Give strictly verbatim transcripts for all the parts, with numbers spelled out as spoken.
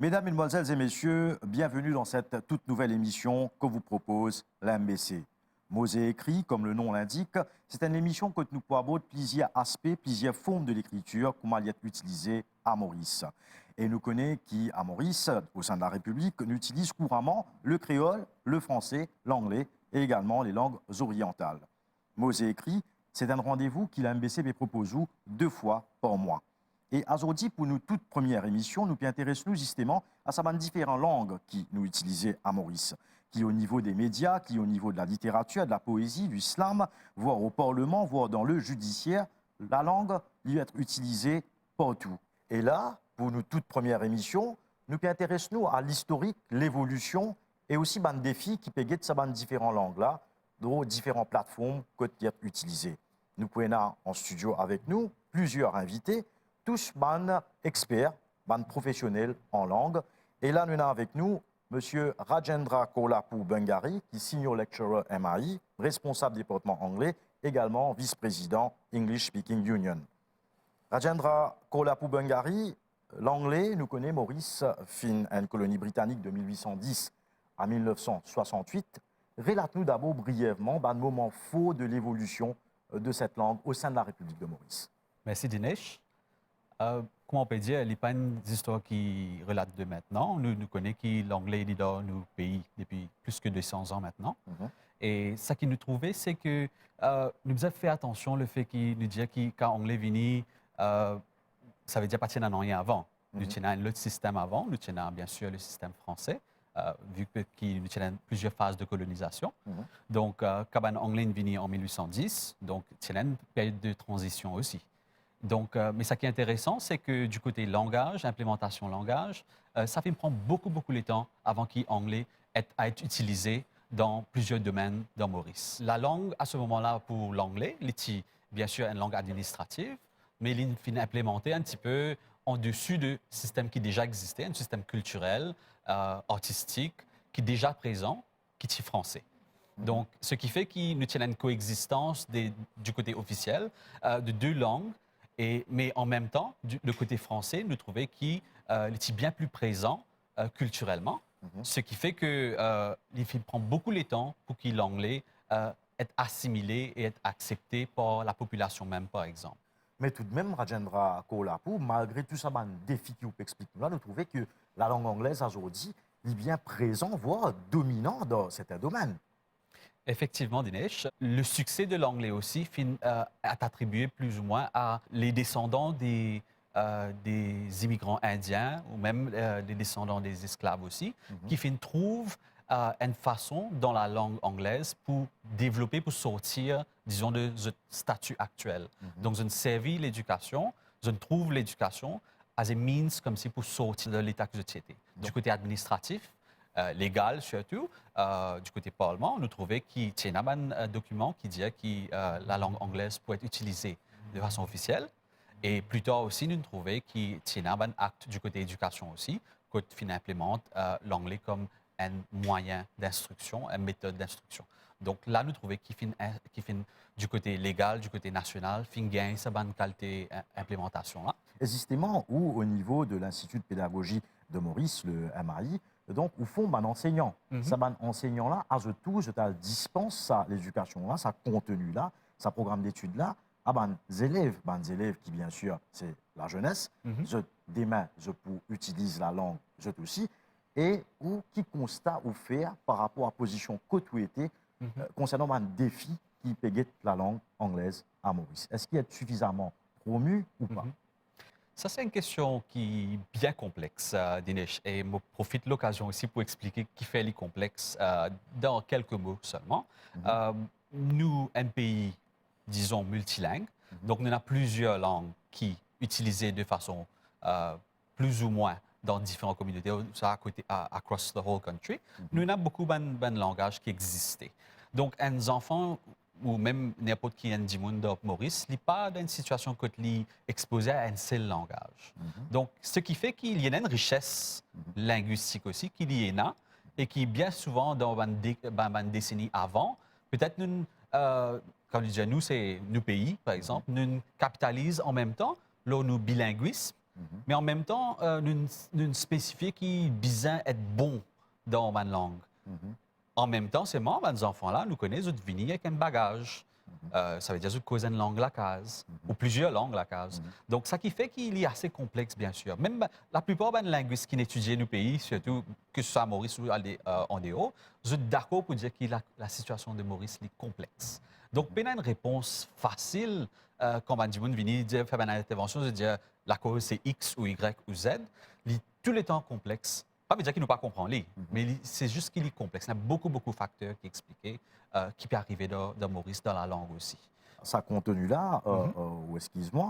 Mesdames, Mesdemoiselles et Messieurs, bienvenue dans cette toute nouvelle émission que vous propose l'M B C. Mots et écrits, comme le nom l'indique, c'est une émission kot nou pou abord plizier aspé, plizier form de lekritir, kouma li et itilize a Moris. E nou kone ki a Moris, au sein de la République, nou itiliz kouraman le kréol, le fransé, langle e egalman le lang zoriantal. Mots et écrits, se enn randevou ki l'M B C pe propoz ou de fwa par mwa. E azordi, pou nou tout premie emision, nou pe interes nou zisteman a sa bann diferan lang ki nou itilize a Moris, ki o nivo de media, ki o nivo de la literatir, de la poezi, du slam, voire au parlement, voire dans le judiciaire, la lang li et itilize partou. E la, pou nou tout premie emision, nou pe interes nou a listorik, levolision e osi bann defi ki pe get sa bann diferan lang la, dan diferan platform kot li et itilize. Nou pou ena an studio avek nou plizier invite, tous bann exper, bann profesionel an lang. E la, nou ena avek nou Misie Rajendra Koulapoo Bengari, ki Senior Lecturer M I, responsab departman angle, egalman vis-prezidan English Speaking Union. Rajendra Koulapoo Bengari, langle, nou kone Moris finn enn koloni britanik de mil wit san dis a mil nef san swasant-wit. Relat nou dabor brievman bann moman for de levolision de set lang au sein de la République de Maurice. Mersi, Dinesh. Euh, kouma ou pe dir, li pa enn zistwar ki relat de mintnan. Nou, nou kone ki langle li dan nou pei depi plis ki de san zan mintnan. Mhm. E sa ki nou trouve, se ke, euh, nou bizin fer atansion lefe ki nou dir ki kan angle vini, euh, savedir pa ti ena nanye avan. Nou, mhm, ti ena enn lot sistem avan, nou ti ena, bien sir, le sistem franse, euh, vi ke ki nou ti ena plizier faz de kolonizasion. Mhm. Donk, euh, kan bann angle inn vini an mil wit san dis, donk ti ena enn period de tranzision osi. Donk, euh, me sa ki interesan, se ke di kote langaz, inplemantasion langaz, euh, sa finn pran boukou, boukou letan avan ki angle et, a et itilize dan plizier domenn dan Moris. Lalang, a se moman la, pou langle, li ti, bien sir, enn lang administratif, me li finn inplemante enn tipe andesi de sistem ki deza existe, enn sistem kiltirel, euh, artistik, ki deza prezan, ki ti franse. Mhm. Donk, se ki fe ki nou ti ena enn koexistans de, di kote ofisiel, euh, de de lang, e, me an mem tan, di, le kote franse, nou trouve ki, euh, li ti bien pli prezan, euh, kiltirelman, mhm, se ki fe ke, euh, li finn pran boukou letan pou ki langle, euh, et asimile e et aksepte par lapopilasion mem, par exanp. Me toudmem, Rajendra Koulapoo, malgre tou sa bann defi ki ou pe explik nou la, nou trouve ke lalang anglez azordi, li bien prezan, voire dominan dan sertin domenn. Efektivman, Dinesh, le sikse de langle osi finn, euh, et atribie pli ou mwin a le desandan de, euh, de zimigran indien ou mem, euh, le desandan de esklav osi, mhm, ki finn trouv, euh, enn fason dan lalang anglez pou devlope, pou sortir, dizon, de zot stati aktiel. Mhm. Donk, zot servi ledikasion, zot trouv ledikasion as a means koumsi pou sorti dan leta ki zot ti ete. Di kote administratif, euh, legal sirtou, euh, di kote parlman, nou trouve ki ti ena bann, euh, dokiman ki dir ki, euh, lalang anglez pou et itilize de fason ofisiel. E pli tar osi, nou trouve ki ti ena bann akt di kote edikasion osi, kot finn inplemant, euh, langle kom enn mwayin dinstriksion, enn metod dinstriksion. Donk la, nou trouve ki finn, ki finn di kote legal, di kote nasional, finn gagn sa bann kalite, euh, inplemantasion la. E zisteman, ou, o nivo de l'Institut de Pédagogie de Maurice, le M A I, donk, ou form bann ansegnan. Mhm. Sa bann ansegnan la, a zot tour, zot al dispans sa ledikasion la, sa konteni la, sa program detid la, a bann zelev, bann zelev ki, bien sir, se lazenes, mhm, zot, demin, zot pou itiliz lalang zot osi, e ou ki konsta ou fer par rapor a pozision kot ou ete, mhm, euh, konsernan bann defi ki pe get lalang anglez a Moris? Eski li sifizaman promi ou pa? Mhm. Sa, se enn kestion ki bien konplex, euh, Dinesh, e mo profit lokazion osi pou explike kifer li konplex, euh, dan kelke mo selman. Mhm. Euh, nou enn pei, dizon, miltiling. Mhm. Donk, nou ena plizier lang ki itilize de fason, euh, pli ou mwin dan diferan kominote, sa kote, a, across the whole country. Mhm. Nou ena boukou bann, bann langaz ki existe. Donk, enn zanfan ou mem ninport ki enn dimoun dan Moris, li pa dan enn sitiasion kot li expoze a enn sel langaz. Mhm. Donk, se ki fer ki li ena enn rises, mhm, lingwistik osi ki li ena, e ki bien souvan dan bann de-, bann, bann deseni avan, petet nou, euh, kan nou dir nou, se nou pei, par exanp, mhm, nou kapitaliz an mem tan lor nou bilingwism, Me an mem tan, eh, nou, nou spesifie ki bizin et bon dan bann lang. An mem tan, selman, bann zanfan la, nou kone zot vini ek enn bagaz. Eh, savedir zot koz enn lang lakaz, ou plizier lang lakaz. Donk, sa ki fer ki li ase konplex, biensir. Mem ba-, laplipar bann lingwis ki etidie nou pei, sirtou ke se swa Moris ou ale, eh, an deor, zot dakor pou dir ki la, lasitiasion de Moris, li konplex. Donk, pena enn repons fasil, eh, kan bann dimoun vini dir, fer bann intervansion, zot dir, lakoz se X ou Y ou Z, li touletan konplex. Pa ve dir ki nou pa konpran li, me li, se zis ki li konplex. Ena boukou, boukou fakter ki explike, eh, ki pe arive dan, dan Moris, dan lalang osi. Sa konteni la, eh, eh, ou eskiz mwa,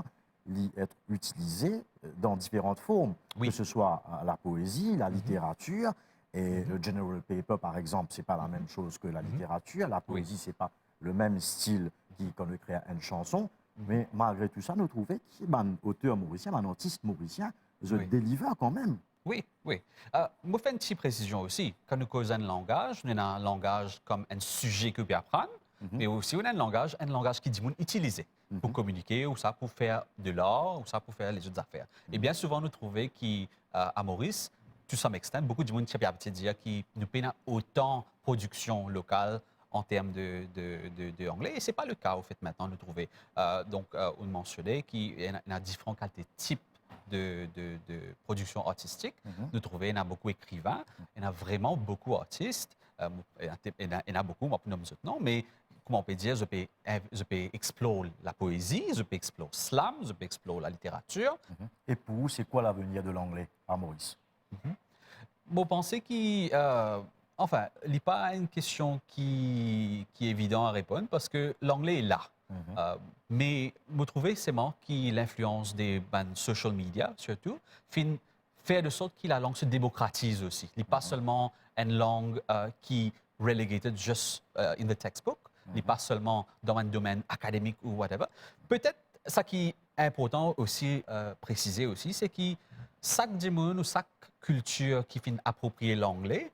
li et itilize dan diferan form, ke se swa, eh, lapoezi, laliteratir, e, eh, general paper, par exanp, se pa lamem soz ke laliteratir, lapoezi, se pa le mem stil ki kan nou ekrir enn sanson, me malgre tou sa, nou trouve ki bann oter morisien, bann artis morisien, zot deliver kanmem. Wi, wi. Eh, mo fer enn ti presizion osi. Kan nou koz enn langaz, nou ena langaz kom enn size ki ou pe aprann, me osi ou ena enn langaz, enn langaz ki dimoun itilize pou kominike, ouswa pou fer de lar, ouswa pou fer lezot zafer. E bien souvan, nou trouve ki, eh, a Moris, to some extent, boukou dimoun ti pe abitie dir ki nou pena otan prodiksion lokal an term de, de, de, de angle. E se pa le ka, anfet, mintnan, nou trouve. Eh, donk, eh, ou mansione ki ena, ena diferan kalite tip de, de, de prodiksion artistik. Nou trouve ena boukou ekriven, ena vreman boukou artis, eh, ena, ena, ena boukou, mo pa pou nom zot non, me kouma ou pe dir, zot pe, zot pe explore lapoezi, zot pe explore slam, zot pe explore laliteratir. E pou ou, se kwa lavenir de langle a Moris? Mo panse ki, eh, anfin, li pa enn kestion ki, ki evidan a reponn, parski langle la. Eh, me mo trouve selman ki linflians de bann social media, sirtou, finn fer de sort ki lalang se demokratiz osi. Li pa selman enn lang, eh, ki relegated just, eh, in the textbook, li pa selman dan enn domenn akademik ou whatever. Petet sa ki inportan osi, eh, presize osi, se ki sak dimoun ou sak kiltir ki finn apropriye langle,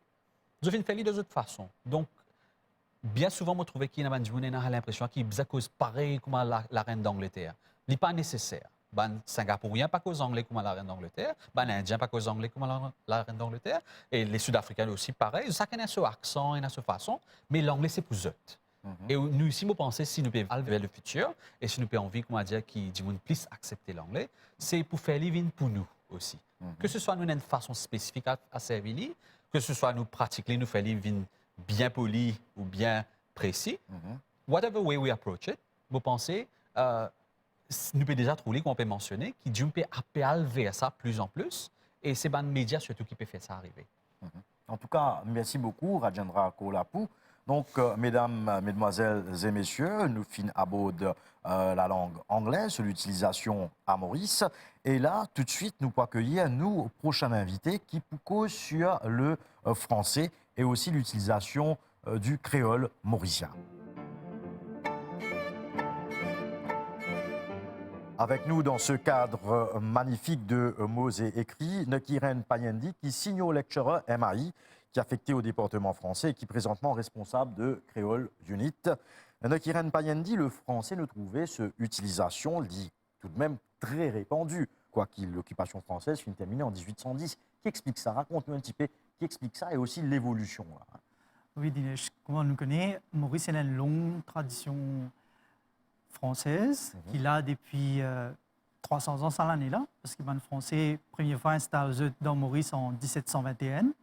zot finn fer li dan zot fason. Donk, bien souvan, mo trouve ki ena bann dimoun ena linpresion ki bizin koz parey kouma la, larenn Dangleter. Li pa neseser. Bann Singapourien pa koz angle kouma larenn Dangleter, bann Indien pa koz angle kouma la, larenn Dangleter, e le Sidafrikin osi parey. Sakenn ena so aksan, ena so fason, me langle se pou zot. E nou isi, mo panse, si nou pe al ver lefitir, e si nou pe anvi, kouma dir, ki dimoun plis aksepte langle, se pou fer li vinn pou nou osi. Ke se swa nou ena enn fason spesifik a, a servi li, ke se swa nou pratik li, nou fer li vinn bien poli ou bien presi. Whatever way we approach it, mo panse, eh, s-, nou pe deza trouv li, kouma pe mansione, ki dimoun pe, pe al ver sa plizanplis, e se bann media sirtou ki pe fer sa arive. Antouka, mersi boukou, Rajendra Kolapu. Donk, eh, medam, medmwazel e mesie, nou finn abord, eh, lalang angle, so litilizasion a Moris. E la, toutswit, nou pou akeyir nou prosin invite ki pou koz sir le, eh, franse e osi litilizasion, eh, di kreol morisien. Avec nous dans ce cadre magnifique de mots et écrits, Nakiran Payendi, ki senior lecturer M A I, ki afekte o departman franse e ki prezantman responsab de Creole Unit. Nakiran Payendi, le français, nou trouve so itilizasion, li toudmem tre repandi, kwaki lokipasion fransez finn termine an diz-wit san dis. Ki explik sa? Rakont nou enn tipe ki explik sa e osi levolision la. Wi, Dinesh, kouma nou kone, Moris ena enn long tradision fransez ki la depi, eh, trwa san an sa lane la, parski bann Franse, premie fwa, instal zot dan Moris an diset san vinte-enn.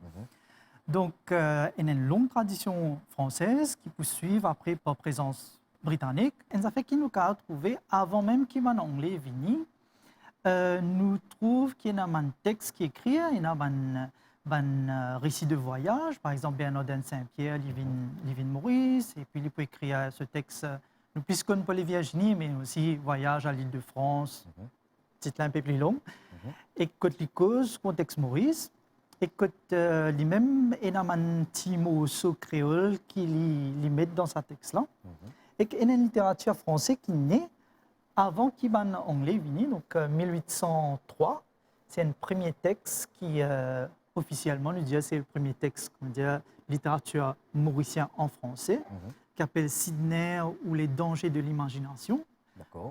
Donk, eh, ena enn long tradision fransez ki pou swiv apre par prezans britanik, enn zafer ki nou kapav trouve avan mem ki bann Angle vini. Eh, nou trouv ki ena bann text ki ekrir, ena bann, bann, eh, resi de vwayaz, par exanp, Bernardin de Saint-Pierre, li vinn, li vinn Moris, epi li pou ekrir so text, eh, nou plis konn pou le Virginie, me osi Voyage à l'Île-de-France, tit la enn pe pli long. E kot li koz kontex Moris, e kot, eh, limem ena bann ti morso kreol ki li, li met dan sa text la. Ek ena enn literatir franse ki ne avan ki bann Angle vini, donk, eh, mil wit san trwa, se enn premie text ki, eh, ofisielman, nou dir se premie text, kouma dir, literatir morisien an franse, ki apel Sydney ou les dangers de l'imagination.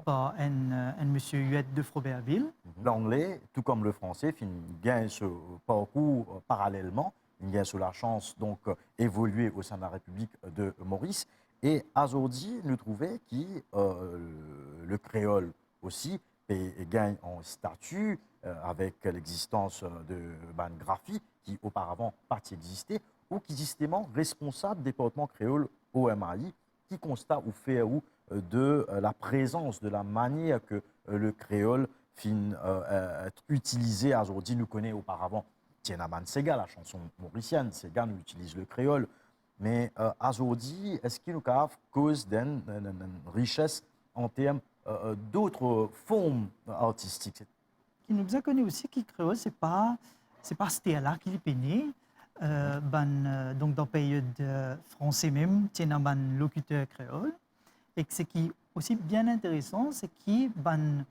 par enn, enn misie Huet de Froberville. Langle, tou kom le franse, finn gagn so parkour, euh, paralelman, finn gagn so lasans, donk, euh, evolie o sein de la Repiblik de Moris. E azordi, nou trouve ki, euh, le, le kreol osi pe gagn an stati, euh, avek lexistans, euh, de bann grafi ki oparavan pa ti existe, ou ki zisteman responsab departman kreol O M A I. Ki konsta ou fer ou, euh, de, euh, la prezans, de la manier ke, euh, le kreol finn, euh, euh, et itilize azordi? Nou kone oparavan, ti ena bann sega, la chanson mauricienne, sega, nou itiliz le kreol. Me, euh, azordi, eski nou kapav koz d'enn, enn, enn, enn rises an term, euh, euh, dot form artistik? Ki nou bizin kone osi ki kreol, se pa, se pa aster la ki li pe ne, euh, bann, euh, donk dan period, euh, franse mem, ti ena bann lokiter kreol, e ki seki osi bien interesan, se ki bann,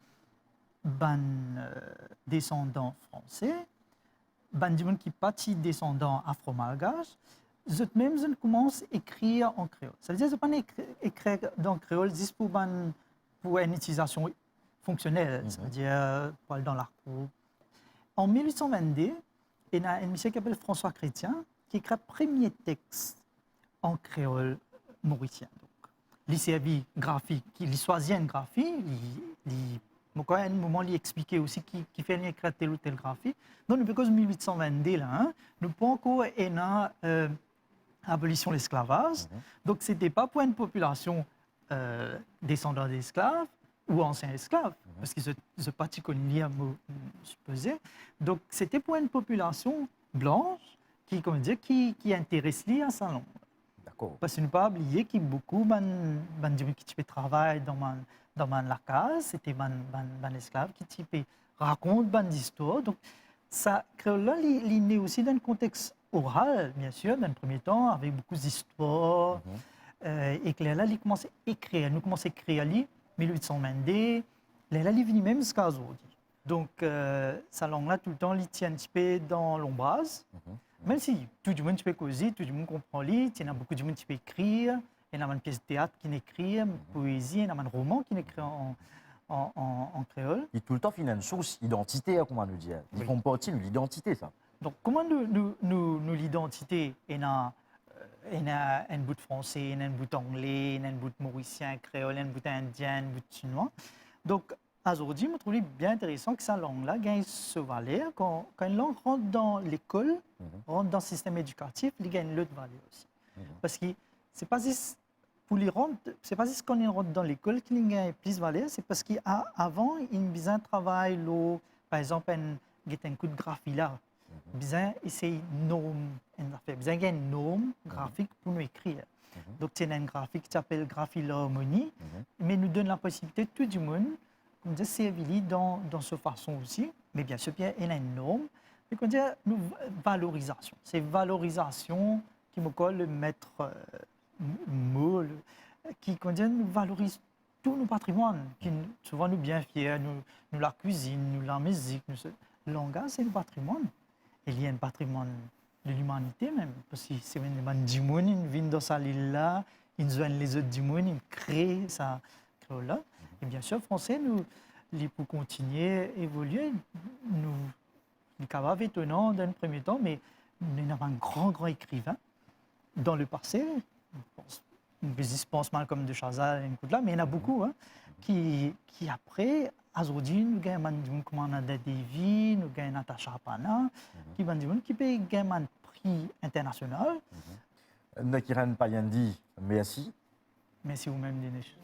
bann, euh, desandan franse, bann dimoun ki pa ti desandan afro-malgas, zot mem, zot koumans ekrir an kreol. Savedir, zot pa ekri, ekrir dan kreol zis pou bann, pou enn itilizasion fonksionel, savedir, pou al dan lakour. An mil wit san vennde, ena enn misie ki apel François Chrétien, ki ekrir premie text an kreol morisien. Donk, li servi grafi, ki, li swazir enn grafi, li, li, mo krwar enn moman li explike osi ki, kifer li ekrir tel ou tel grafi. Donk, nou pe koz mil wit san vennde la, hein. Nou pankor ena, euh, abolision lesklavaz. Donk, sete pa pou enn popilasion, euh, desandan esklav ou ansien esklav, parski zot, zot pa ti konn lir, mo, mo sipoze. Donk, sete pou enn popilasion blans ki, kouma dir, ki, ki interes li a sa lang. Dakor. Parski nou pa bliye ki boukou bann, bann dimoun ki ti pe travay dan bann, dan bann lakaz, sete bann, bann, bann esklav ki ti pe rakont bann zistwar. Donk, sa kreol la, li, li ne osi dan enn kontex oral, bien sir, dan premie tan, avek boukou zistwar. Euh, ek lerla, li koumans ekrir, nou koumans ekrir li, mil wit san vennde, lerla, li vini mem ziska azordi. Donk, euh, sa lang la, toultan, li ti enn tipe dan lonbraz. Mem si tou dimoun ti pe koze, tou dimoun konpran li, ti ena boukou dimoun ti pe ekrir, ena bann pies teat ki inn ekrir, poezi, ena bann roman ki inn ekrir an, an, an, an kreol. Li toultan finn enn sours idantiter, kouma nou dir. Li form parti nou lidantite, sa. Donk, kouma nou, nou, nou, nou lidantite, ena, euh, ena enn bout franse, ena enn bout angle, ena enn bout morisien, kreol, enn bout indien, enn bout sinwa. Donk, azordi, mo trouv li bien interesan ki sa lang la gagn so valer. Kan, kan enn lang rant dan lekol, rant dan sistem edikatif, li gagn lot valer osi. Parski se pa zis, pou li rant, se pa zis kan li rant dan lekol ki li gagn plis valer, se parski a-, avan, inn bizin travay lor, par exanp, enn, get enn kout grafi la, bizin esey norm enn zafer, bizin gagn enn norm grafik pou nou ekrir. Donk, ti ena enn grafi ki ti apel grafi larmoni, me nou donn laposibilite tou dimoun, kouma dir, servi li dan, dan so fason osi, me bien sir, bien, ena enn norm, me, kouma dir, nou v-, valorizasion. Se valorizasion ki, mo krwar, le met, euh, m-, mo, le, ki, kouma dir, nou valoriz tou nou patrimwann, ki n-, souvan nou bien fier, nou, nou lakwizinn, nou lamizik, nou se-, langaz, se nou patrimwann. E li enn patrimwann de limanite mem, parski se enn bann dimoun inn vinn dan sa lil la, inn zwenn lezot dimoun, inn kre sa kreol la. E bien sir, franse, nou, li pou kontigne evolie, nou, li kapav etonan dan enn premie tan, me nou ena bann gran, gran ekriven dan lepase, mo pans, mo pe zis pans Malcolm de Chazal enn kout la, me ena boukou, hein, ki, ki apre, azordi, nou gagn bann dimoun kouma Nader Devi, nou gagn Natacha Apana, ki bann dimoun ki pe gagn bann pri internasional. Nakiran Payendi, mersi. Mersi ou mem, Dinesh.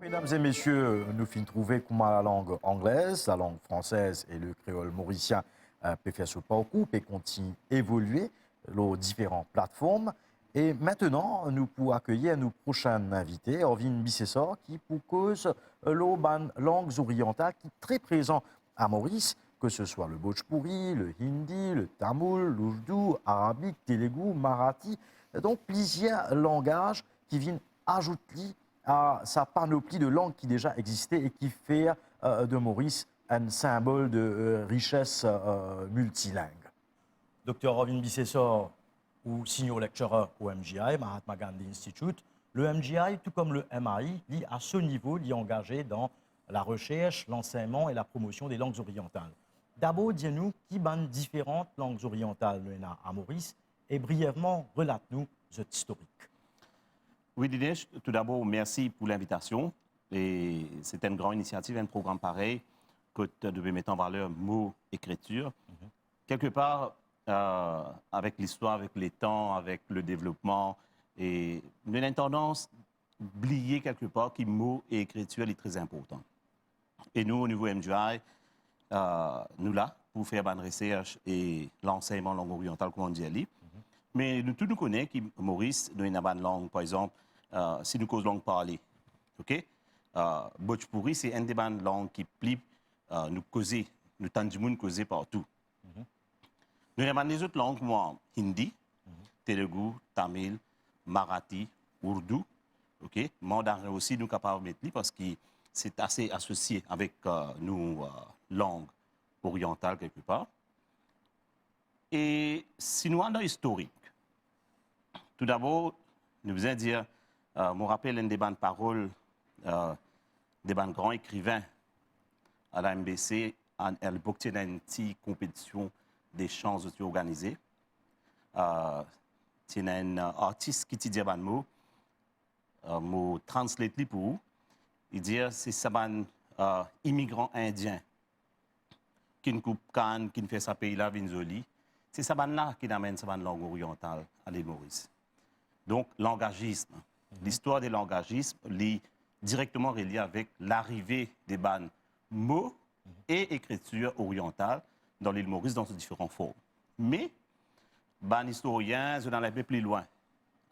Medam e mesie, nou finn trouve kouma lalang anglez, lalang fransez e le kreol morisien, euh, pe fer so parkour, pe kontign evolie lor diferan platform. E aster, nou pou akeyir nou prosin invite, Arvind Bisessar, ki pou koz, euh, lor bann lang oriantal ki tre prezan a Moris, ke se swa le bhojpuri, le hindi, le tamoul, l'urdu, arabik, telugu, marathi, donk plizier langaz ki vinn azout li a sa panopli de lang ki deza existe e ki fer, euh, de Moris enn sinbol de, euh, rises, euh, miltiling. Dokter Arvind Bisessar, ou senior lecturer au M G I, Mahatma Gandhi Institute. Le M G I, tout comme le M I, li, à ce niveau, li angaze dan la recherche, l'enseignement et la promotion des langues orientales. Dabor, dir nou ki bann diferan lang oriental nou ena a Moris e briyevman relat nou zot istorik. Wi, Dinesh, toudabor, mersi pou linvitasion. E se enn gran inisiativ, enn program parey, kot nou pe met an valer mo, ekritir. Kelkepar, euh, avek listwar, avek letan, avek le devlopman, e nou ena enn tandans bliye kelkepar ki mo e ekritir li tre inportan. E nou, o nivo M G I, euh, nou la pou fer bann resers e lansegnman lang oriental, kouma nou dir li. Me nou tou nou kone ki Moris, nou ena bann lang, par exanp, euh, si nou koz lang parle, ok? Euh, Bhojpuri se enn de bann lang ki pli, euh, nou koze, nou tann dimoun koze partou. Nou ena bann lezot lang kouma Hindi, Telugu, Tamil, Marathi, Urdu, ok? Mandarin osi nou kapav met li parski se ase asosie avek, euh, nou, euh, lang oriental kelkepar. E si nou al dan istorik, toudabor, nou bizin dir, euh, mo rapel enn de bann parol, euh, de bann gran ekriven a la M B C, a, a lepok ti ena enn ti konpetision desanz zot ti organize. Euh, ti ena enn, euh, artis ki ti dir bann mo, euh, mo translate li pou ou. Li dir se sa bann, euh, imigran indien ki'nn koup kann, ki'nn fer sa pei la vinn zoli. Se sa bann la ki'nn amenn sa bann lang oriental a Lil Moris. Donk, langazism. Listwar de langazism, li direkteman relie avek larive de bann mo e ekritir oriental dan Lil Moris dan so diferan form. Me, bann istorien, zot al enpe pli lwin.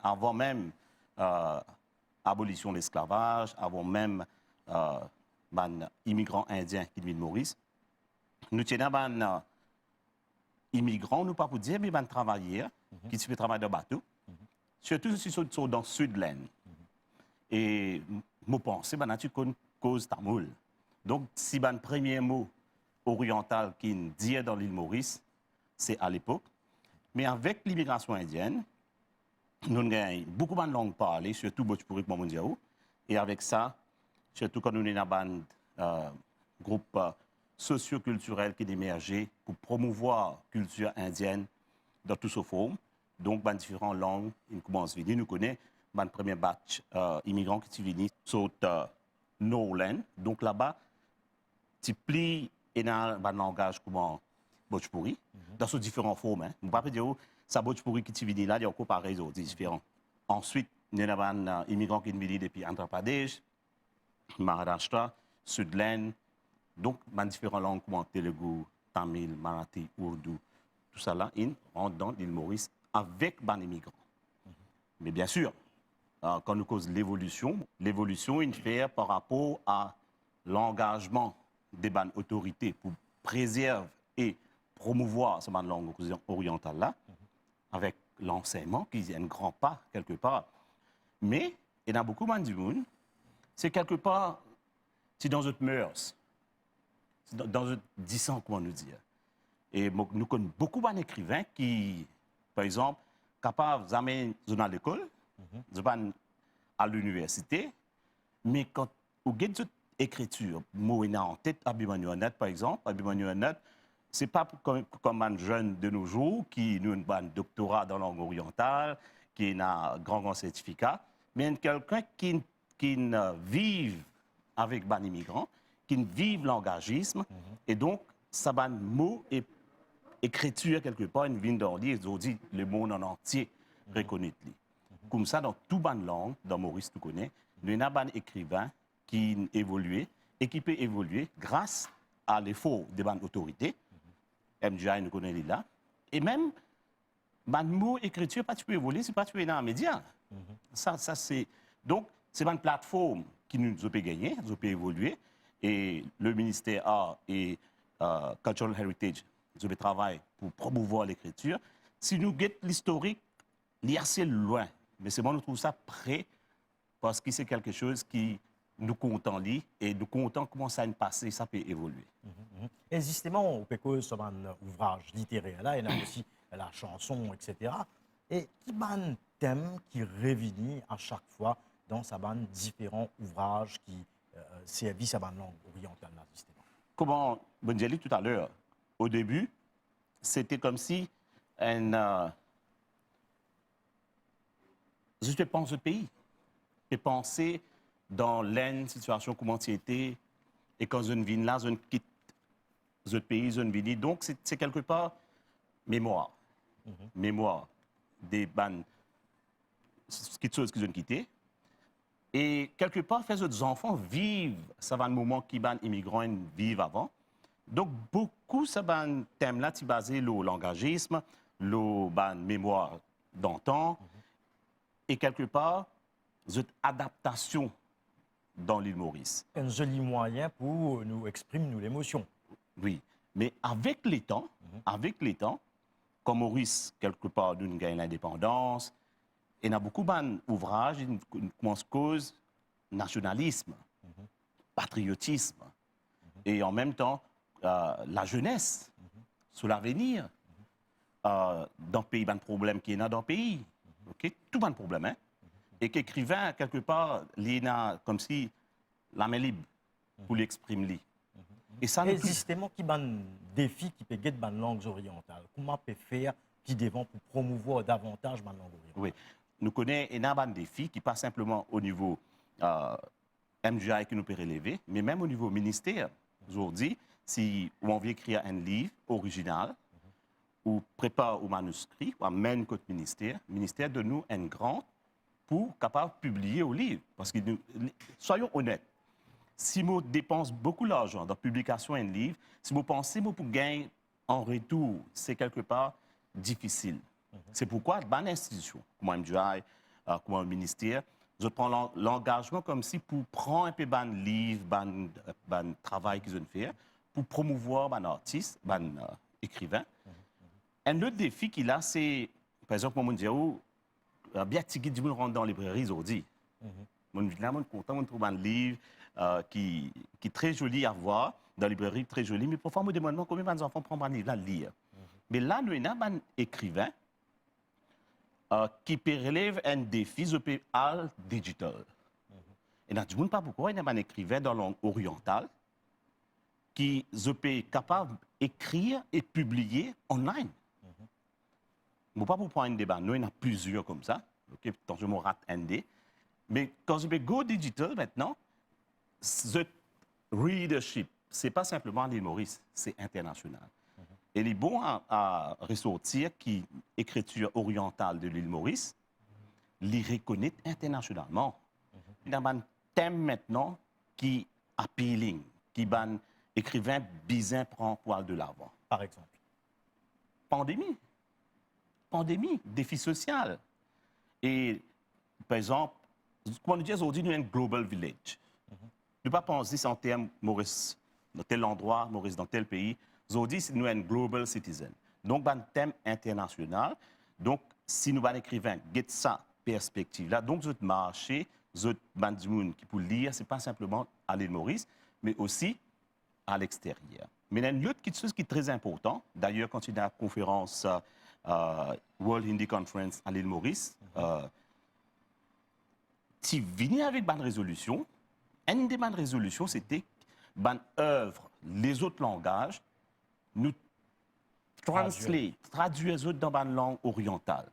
Avan mem, euh, abolision lesklavaz, avan mem, euh, bann imigran indien ki vinn Moris, nou ti ena bann, euh, imigran, nou pa pou dir, me bann travayer ki ti pe travay dan bato, sirtou si sort, sort dan Sid Lenn. E mo panse bann la ti konn koz tamoul. Donk, si bann premie mo oriental ki'nn dir dan Lil Moris, se a lepok. Me avek limigrasion indienn, nou gagn boukou bann lang parle, sirtou Bhojpuri, kouma mo dir ou. E avek sa, sirtou kan nou ena bann, euh, group, euh, sosiokiltirel ki emerze pou promouvwar kiltir indienn dan tou so form. Donk, bann diferan lang inn koumans vini. Nou kone bann premie batch, euh, imigran ki ti vini sort, euh, Nord Lenn. Donk, laba, ti pli ena bann langaz kouma Bhojpuri, dan so diferan form, hein. Mo pa pe dir ou, sa Bhojpuri ki ti vini la, li ankor parey zordi, diferan. Answit, nou ena bann, euh, imigran ki vini depi Andhra Pradesh, Maharashtra, Sid Lenn, donk bann diferan lang kouma Telugu, Tamil, Marathi, Urdu, tousala inn rant dan Lil Moris avek bann imigran. Me biensir, euh, kan nou koz levolision, levolision inn fer par rapor a langazman de bann otorite pou prezerv e promouvwar sa bann lang oriental la, avek lansegnman, ki enn gran pa, kelkepar. Me, ena boukou bann dimoun, se kelkepar, ti dan zot mœurs, ti dan, dan zot disan, kouma nou dir. E mo, nou konn boukou bann ekriven ki, par exanp, kapav zame zot al lekol, zot pa'nn al liniversite, me kan ou get zot ekritir, mo ena antet Abhimanyu Anand, par exanp. Abhimanyu Anand, se pa pou, kom, kom bann zenn de nos jours ki nou ena bann doktora dan lang oriental, ki ena gran, gran sertifika, me enn kelkenn ki, ki'nn, euh, viv avek bann imigran, ki'nn viv langazism, e donk, sa bann mo e ekritir, kelkepar, inn vinn dan li, e zordi, lemond an antie rekonet li. Koumsa, dan tou bann lang, dan Moris, nou kone, nou ena bann ekriven ki'nn evolie e ki pe evolie gras a lefor de bann otorite. M G I, nou kone li la. E mem, bann mo ekritir pa ti pe evolie si pa ti pe ena media. Sa, sa se, donk, se bann platform ki nou, zot pe gagne, zot pe evolie, e le Minister Art e, euh, Cultural Heritage, zot pe travay pou promouvwar lekritir. Si nou get listorik, li ase lwin, me selman nou trouv sa pre, parski se kelkesoz ki nou kontan li e nou kontan kouma sa inn pase, sa pe evolie. E zisteman, ou pe koz so bann ouvraz literer la, ena osi la chanson, et cetera. E ki bann tem ki revini a sak fwa dan sa bann diferan ouvraz ki, eh, servi sa bann lang oriantal la, zisteman? Kouma mo dir li toutalor, o debi, sete koumsi enn, eh, zis pe pans zot pei, pe panse dan Lenn, sitiasion kouma ti ete, e kan zot vinn la, zot kit zot pei, zot vini. Donk, se, se kelkepar memwar. Mhm. Memwar de bann s-, kiksoz ki zot kite. E kelkepar, fer zot zanfan viv sa bann moman ki bann imigran inn viv avan. Donk, boukou sa bann tem la ti baze lor langazism, lor bann memwar dantan, mhm, e kelkepar, zot adaptasion dan Lil Moris. Enn zoli mwayin pou nou exprim nou lemosion. Wi, me avek letan, mhm, avek letan, kan Moris, kelkepar, nou'nn gagn lindepandans, ena boukou bann ouvraz, inn koumans koz nasionalism, mhm, patriotism, mhm, e anmemtan, eh, lazenes, mhm, so lavenir, mhm, eh, dan pei, bann problem ki ena dan pei, mhm, ok, tou bann problem, hein, mhm, e ki ekriven, kelkepar, li ena koumsi lame lib pou li exprim li. Mhm. E sa, e nou tou zisteman, ki bann defi ki pe get bann lang oriantal? Kouma pe fer ki devan pou promouvwar davantaz bann lang oriantal? Wi. Nou kone ena bann defi ki pa sinpleman o nivo, eh, M G I ki nou pe releve, me mem o nivo minister. Zordi, si ou anvi ekrir enn liv orizinal, ou prepar ou maniskri, ou amenn kot minister, minister donn ou enn grant pou kapav pibliye ou liv. Parski nou, li, soyon onet, si mo depans boukou larzan dan piblikasion enn liv, si mo panse mo pou gagn an retour, se kelkepar difisil. Mhm. Se poukwa bann institision, kouma M G I, eh, kouma minister, zot pran lan-, langazman koumsi pou pran inpe bann liv, bann, bann travay ki zot fer, pou promouvwar bann artis, bann, eh, ekriven. Mhm, mhm. Enn lot defi ki la, se, par exanp, mo dir ou, eh, bien tigit dimoun rant dan libreri zordi. Mhm. Mo vinn la, mo kontan, mo trouv bann liv, eh, ki, ki tre zoli a vwar, dan libreri, tre zoli, me parfwa mo demann mwa konbien bann zanfan pran bann liv la lir. Mhm. Me la, nou ena bann ekriven, eh, ki pe relev enn defi, zot pe al digital. Mhm. Ena dimoun, pa boukou, ena bann ekriven dan lang oriantal, ki zot pe kapav ekrir e pibliye online. Mhm. Mo pa pou pran enn de bann non, ena plizier koumsa, ok, tansion mo rat enn de. Me kan zot pe go digital aster, zot readership, se pa sinpleman Lil Moris, se internasional. Mhm. E li bon a, a resortir ki ekritir oriantal de Lil Moris, li rekonet internasionalman. Mhm. Ena bann tem aster ki appealing, ki bann ekriven bizin pran pou al de lavan. Par exanp? Pandemi. Pandemi, defi sosial. E, par exanp, kouma nou dir, zordi nou enn global village. Mhm. Nou pa pans zis an term Moris dan tel landrwa, Moris dan tel pei. Zordi, si nou enn global citizen. Donk, bann tem internasional. Donk, si nou bann ekriven get sa perspektiv la, donk zot marse, zot bann dimoun ki pou lir, se pa sinpleman a Lil Moris, me osi a lexteryer. Me ena enn lot kiksoz ki tre inportan. Dayer, kan ti ena konferans, eh, eh, World Hindi Conference a Lil Moris, mhm, eh, ti vini avek bann rezolision. Enn de bann rezolision, sete bann ev lezot langaz, nou translate, tradwir zot dan bann lang oriantal.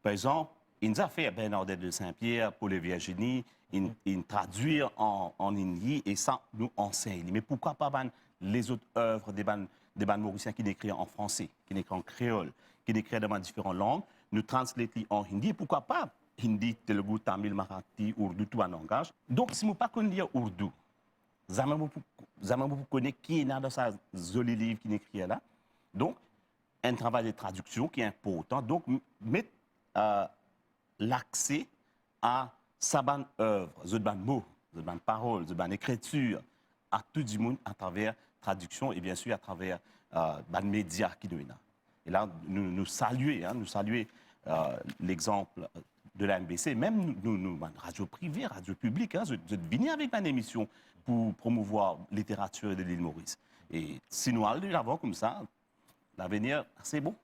Par exanp, inn zafer Bernadette de Saint-Pierre, Paul et Virginie, inn, inn tradwir an, an hindi, e sa, nou ansegn li. Me poukwa pa bann lezot ev de bann, de bann Morisien ki ekrir an franse, ki ekrir an kreol, ki ekrir dan bann diferan lang, nou translate li an hindi, e poukwa pa hindi, telugu, tamil, marathi, urdu, tou bann langaz. Donk, si mo pa konn lir urdu, zame mo pou, zame mo pou kone ki ena dan sa zoli liv ki ekrir la. Donk, enn travay de tradiksion ki inportan. Donk, m-, met, eh, lakse a sa bann ev, zot bann mo, zot bann parol, zot bann ekritir, a tou dimoun atraver tradiksion e, biensir, atraver, eh, bann media ki nou ena. E la, nou, nou salie, hein, nou salie, eh, lexanp de la M B C, mem nou, nou, nou, bann radio prive, radio piblik, hein, zot, zot vini avek bann emision pou promouvwar literatir de Lil Moris. E si nou al de lavan koumsa, lavenir ase bon.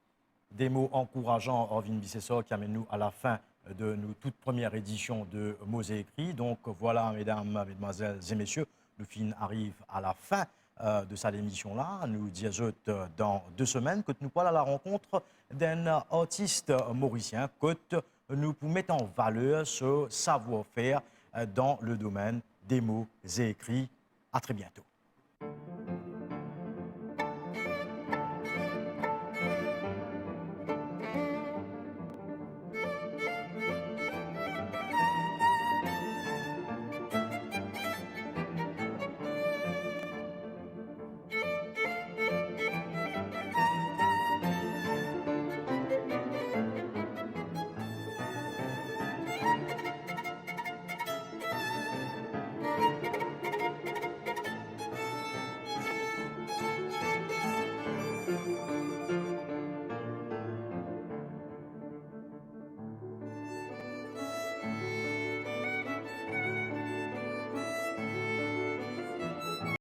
de mo ankourazan, Arvin Bisesar, ki amenn nou a la fin de nou tout premie edision de Mo Ze Ekri. Donk, vwala, medam, medmwazel e mesie, nou finn ariv a la fin, eh, de sa lemision la. Nou dir zot, eh, dan de semenn, kot nou pou al a la rankont d'enn artis morisien, kot nou pou met an valer so savwar-fer, eh, dan le domenn de Mo Ze Ekri. A tre biento.